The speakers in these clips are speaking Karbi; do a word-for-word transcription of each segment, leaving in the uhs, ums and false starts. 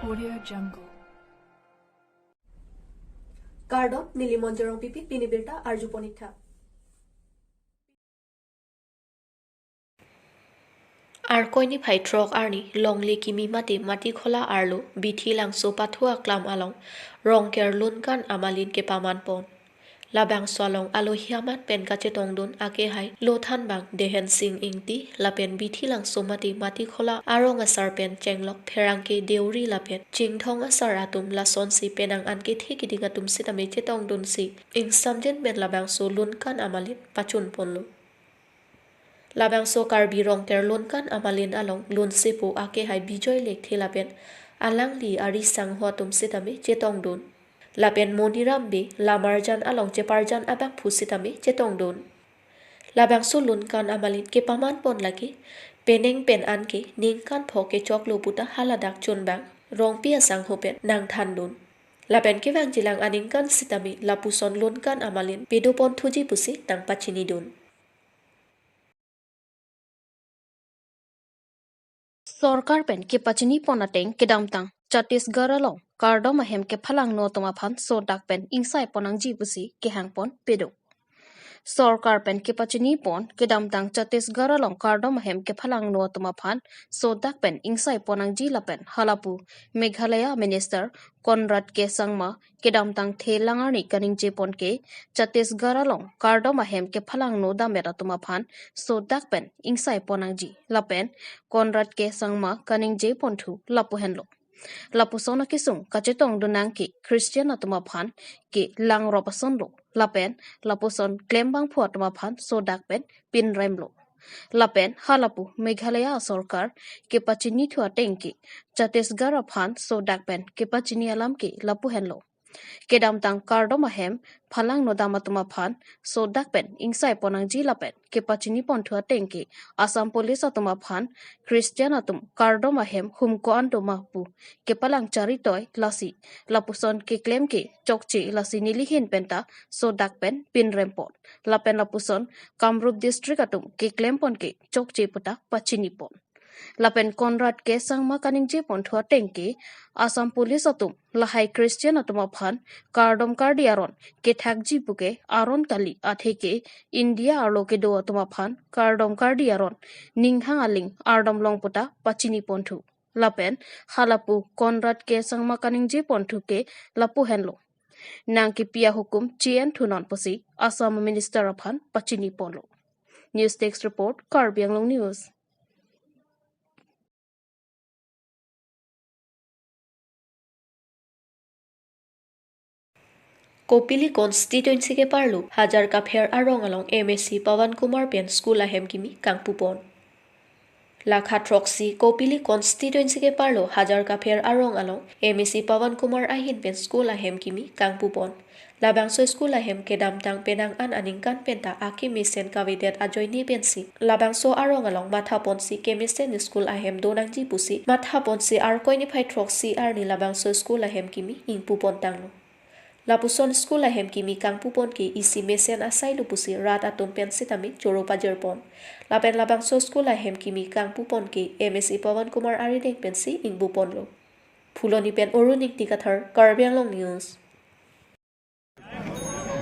Audio Jungle. Kardom, neli Monjorong Pipi, pini birta arju ponik tha. Arkoi niphai throk arni longle kimi mate Matikhola arlo Bithi Langso pathu aklam along Rongker Lunkan Amalin kepaman pon. Labangso along alohi amat pen kachetongdun akehai Lothanbang Dehen Sing Ingti lapen Bithi Langso mate Matikhola arong asar pen chenglok pherangke deuri lapen chingthong asar atum lasonsi penang an kethe kiding atum sitame chetongdunsi ingsamjin pen labangso Lunkan Amalin pachun ponlo. Labangso Karbi Rongker Lunkan Amalin along lunsepo akehai Bijoy Lekthe lapen alangli ari sangho atum sitame chetongdun. Lapen Moniram Bey lamarjan along cheparjan abangphu sitame chetongdun. Labangso Lunkan Amalin kepaman pon lake penang pen anke ningkan pho kechoklo puta haladak chunbang Rongpi asangho pen nangthandun. Lapen kevangjilang aningkan sitame lapuson Lunkan Amalin pedo ponthuji pusi nangpachinidun. Sorkar pen kepachini pon ateng kedamtang Chhattisgarh along kardom ahem kephalangno atum aphan sodak pen ingsai pon nangji pusi kehang pon pedo. Sorkar pen kepachini pon kedamtang Chhattisgarh along kardom ahem kephalangno atum aphan sodak pen ingsai pon nangji lapen halapu Meghalaya Minister Conrad K Sangma kedamtang thelang arni kaningje pon ke Chhattisgarh along kardom ahem kephalangno damet atum aphan sodak pen ingsai pon nangji lapen Conrad K Sangma kaningje ponthu lapu henlo. Lapuson akesung kachetongdun nang ke Christian atum aphan ke langrop asonlo lapen lapuson klembangphu atum aphan sodak pen pinremlo. Lapen halapu Meghalaya sorkar kepachinithu ateng ke Chhattisgarh aphan sodak pen kepachini alam ke lapu henlo. Kedamtang kardom ahem phalangno dam atum aphan sodak pen ingsai pon nangji lapen kepachini ponthu ateng ke Assam Police atum aphan Christian atum kardom ahem humko an doma pu kepalang charitoi lasi lapuson keklem ke chokche lasi nelihin penta sodak pen pinrem pon. Lapen lapuson Kamrup District atum keklem pon ke chokche puta pachini pon. Lapen Conrad K Sangma kaningje ponthu ateng ke Assam Police atum lahai Christian atum aphan kardom kardi aron kethakji puke aron kali atheke India arlo kedo atum aphan kardom kardi aron ninghang aling ardom long puta pachini ponthu. Lapen halapu Conrad K Sangma kaningje ponthu ke lapu henlo. Nang kepi ahukum chi-en thunon pusi Assam Minister aphan pachini ponlo. News Desk Report, Karbi Anglong News. Kopili constituency keparlo Hajar Kapher arong along M A C Pawan Kumar pen school ahem kimi kangpu pon. Lakha throksi Kopili constituency keparlo Hajar Kapher arong along M A C Pawan Kumar ahin pen school ahem kimi kangpu pon. Labangso school ahem kedamtang penang an aningkan penta akemesen kavedet ajoine pensi labangso arong along matha ponsi kemesen school ahem do nangji pusi matha ponsi Arkoi niphai throksi arni labangso school ahem kimi ingpu pon tanglo. Lapuson school ahem kimi kangpu pon ke isi mesen asai lo pusi rat atum pen sitame choro pajir pon. Lapen labangso school ahem kimi kangpu pon ke M A C Pawan Kumar arideng pensi ingpu ponlo. Phuloni pen Arun Ingti Kathar, Karbi Anglong News.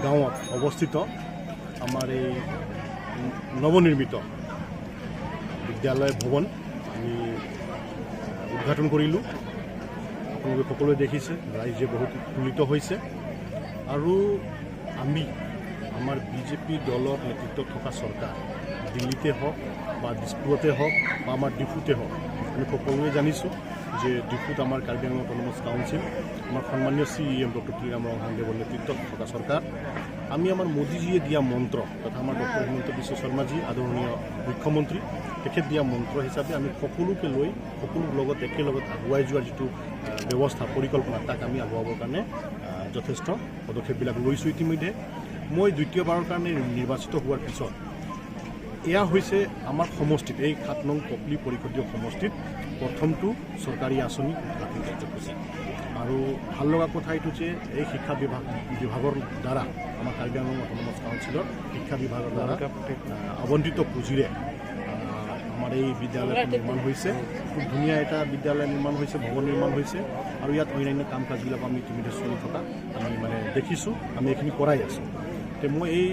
গাঁৱত অৱস্থিত আমাৰ এই নৱনিৰ্মিত বিদ্যালয় ভৱন আমি উদ্ঘাটন কৰিলোঁ। আপোনালোকে সকলোৱে দেখিছে, ৰাইজে বহুত উৎফুল্লিত হৈছে। আৰু আমি, আমাৰ বিজেপি দলৰ নেতৃত্বত থকা চৰকাৰ, দিল্লীতে হওক বা দিছপুৰতে হওক বা আমাৰ ডিফুতে হওক, আমি সকলোৱে জানিছোঁ যে ডিফুত আমাৰ কাৰ্বি আংলং অট'নমাছ কাউন্সিল, আমাৰ সন্মানীয় চি ই এম ডক্টৰ তুলিৰাম ৰংহাং দেৱৰ নেতৃত্বত থকা চৰকাৰ। আমি আমাৰ মোদীজীয়ে দিয়া মন্ত্ৰ তথা আমাৰ ডক্টৰ হিমন্ত বিশ্ব শৰ্মাজী, আদৰণীয় মুখ্যমন্ত্ৰী, তেখেত দিয়া মন্ত্ৰ হিচাপে আমি সকলোকে লৈ, সকলো লগত একেলগত আগুৱাই যোৱাৰ যিটো, আহ, ব্যৱস্থা, পৰিকল্পনা, তাক আমি আগুৱাবৰ কাৰণে, আহ, যথেষ্ট পদক্ষেপবিলাক লৈছোঁ ইতিমধ্যে। মই দ্বিতীয়বাৰৰ কাৰণে নিৰ্বাচিত হোৱাৰ পিছত এয়া হৈছে আমাৰ সমষ্টিত, এই সাত নং কপলি পৰিষদীয় সমষ্টিত প্ৰথমটো চৰকাৰী আঁচনি উদ্ঘাটন কাৰ্যসূচী। আৰু ভাল লগা কথা এইটো যে এই শিক্ষা বিভাগ, বিভাগৰ দ্বাৰা আমাৰ কাৰ্বি আংলং অট'নমাছ কাউন্সিলৰ শিক্ষা বিভাগৰ দ্বাৰা, আহ, আবণ্টিত পুঁজিৰে, আহ, আমাৰ এই বিদ্যালয়খন নিৰ্মাণ হৈছে, খুব ধুনীয়া এটা বিদ্যালয় নিৰ্মাণ হৈছে, ভৱন নিৰ্মাণ হৈছে আৰু ইয়াত অন্যান্য কাম কাজবিলাক আমি ইতিমধ্যে চলি থকা আমি মানে দেখিছোঁ, আমি এইখিনি কৰাই আছোঁ। তে মই এই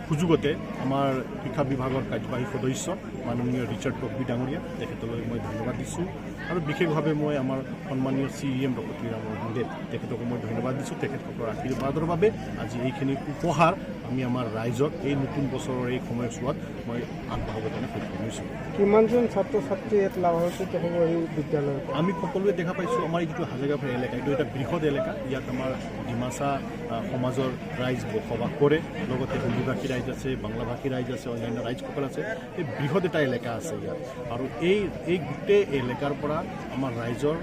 সুযোগতে আমাৰ শিক্ষা বিভাগৰ কাৰ্যবাহী সদস্য মাননীয় ৰিচাৰ্ড তকবি ডাঙৰীয়া তেখেতলৈ মই ধন্যবাদ দিছোঁ আৰু বিশেষভাৱে মই আমাৰ সন্মানীয় চি ই এম ডক্টৰ তুলিৰাম ৰংহাং দেৱ তেখেতকো মই ধন্যবাদ দিছোঁ। তেখেতসকলৰ আশীৰ্বাদৰ বাবে আজি এইখিনি উপহাৰ আমি আমাৰ ৰাইজক এই নতুন বছৰৰ এই সময়ছোৱাত মই আগবঢ়াবৰ কাৰণে সক্ষম হৈছোঁ। কিমানজন ছাত্ৰ ছাত্ৰী ইয়াত লাভান্বিত হ'ব এই বিদ্যালয়ৰ পৰা? আমি সকলোৱে দেখা পাইছোঁ, আমাৰ এই যিটো হাজেগাফাৰ এলেকা, এইটো এটা বৃহৎ এলেকা। ইয়াত আমাৰ ডিমাচা আহ, সমাজৰ ৰাইজ বসবাস কৰে, লগতে হিন্দীভাষী ৰাইজ আছে, বাংলাভাষী ৰাইজ আছে, অন্যান্য ৰাইজসকল আছে। এই বৃহৎ এটা এলেকা আছে ইয়াত আৰু এই এই গোটেই এলেকাৰ পৰা আমাৰ ৰাইজৰ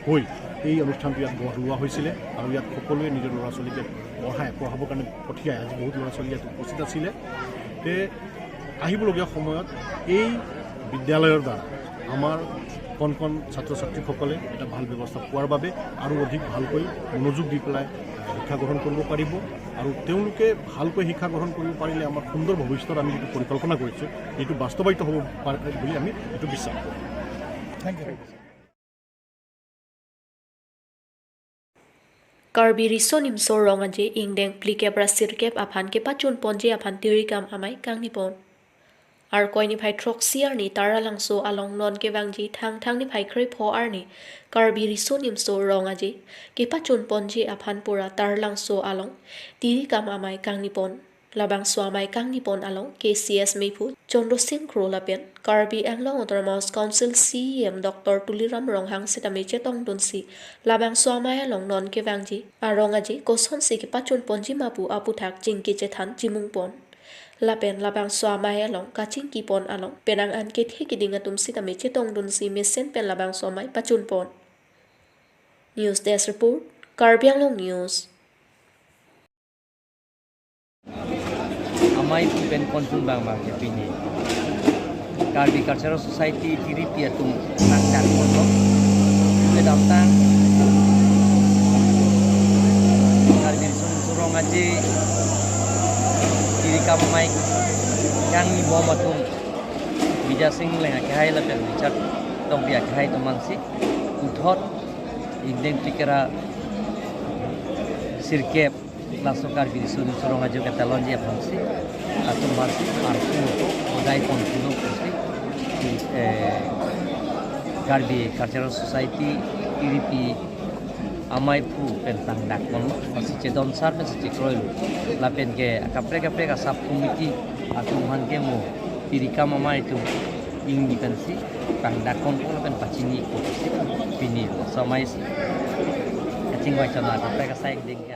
হৈ এই অনুষ্ঠানটো ইয়াত গঢ় লোৱা হৈছিলে আৰু ইয়াত সকলোৱে নিজৰ ল'ৰা ছোৱালীক ইয়াত পঢ়ায়, পঢ়াবৰ কাৰণে পঠিয়ায়। আজি বহুত ল'ৰা ছোৱালী ইয়াত উপস্থিত আছিলে। তে আহিবলগীয়া সময়ত এই বিদ্যালয়ৰ দ্বাৰা আমাৰ কণ কণ ছাত্ৰ ছাত্ৰীসকলে এটা ভাল ব্যৱস্থা পোৱাৰ বাবে আৰু অধিক ভালকৈ মনোযোগ দি পেলাই শিক্ষা গ্ৰহণ কৰিব পাৰিব আৰু তেওঁলোকে ভালকৈ শিক্ষা গ্ৰহণ কৰিব পাৰিলে আমাৰ সুন্দৰ ভৱিষ্যতৰ আমি যিটো পৰিকল্পনা কৰিছোঁ, এইটো বাস্তৱায়িত হ'ব পাৰে বুলি আমি এইটো বিশ্বাস কৰোঁ। Karbi Riso Nimso Rong Aje ingdeng phlikep ra sirkep aphan kepachun ponji aphan tirikam amei kangni pon. Arkoi niphai throksi arni Taralangso along non kevangji Thangthang niphai krepho arni Karbi Riso Nimso Rong Aje kepachun ponji aphan pura Taralangso along tirikam amei kangni pon. Labangso amei kangni pon along K C S mephu Chandra Sing Kro lapen Karbi Anglong Autonomous Council C E M Doctor Tuliram Ronghang sitame chetongdunsi labangso amei along non kevangji arong aje kosonsi kepachun ponji ma pu aputhak chingki chethan chimung pon. Lapen labangso amei along kachingki pon along penang an kethe keding atum sitame chetongdunsi mesen pen labangso amei pachun pon. News Desk Report, Karbi Anglong News. Amei pu pen konsun bang bang ke pini Karbi Cultural Society tiripi atum nangdak kono. Kedamtang Karbi Riso Nimso Rong Aje tirikam amei kangni bom atum Bijasing Engleng akehai lapen Richard Tokbi akehai atum ansi puthot ingdeng phlikep ra sirkep laso Karbi Riso Nimso Rong Aje ketalonji aphansi atum aphansi arpu dai pon pulo pusi, eh, Karbi Cultural Society tiripi amei pu pen tangdak pon, lasi chedon sar pensi chekroilo. Lapen ke kaprek kaprek a sub committee atum aphan ke mo tirikam amei atum ingni pensi tangdak pon lapen pachini ko si pini laso amei si kachingvai chana kaprek asai ding ke.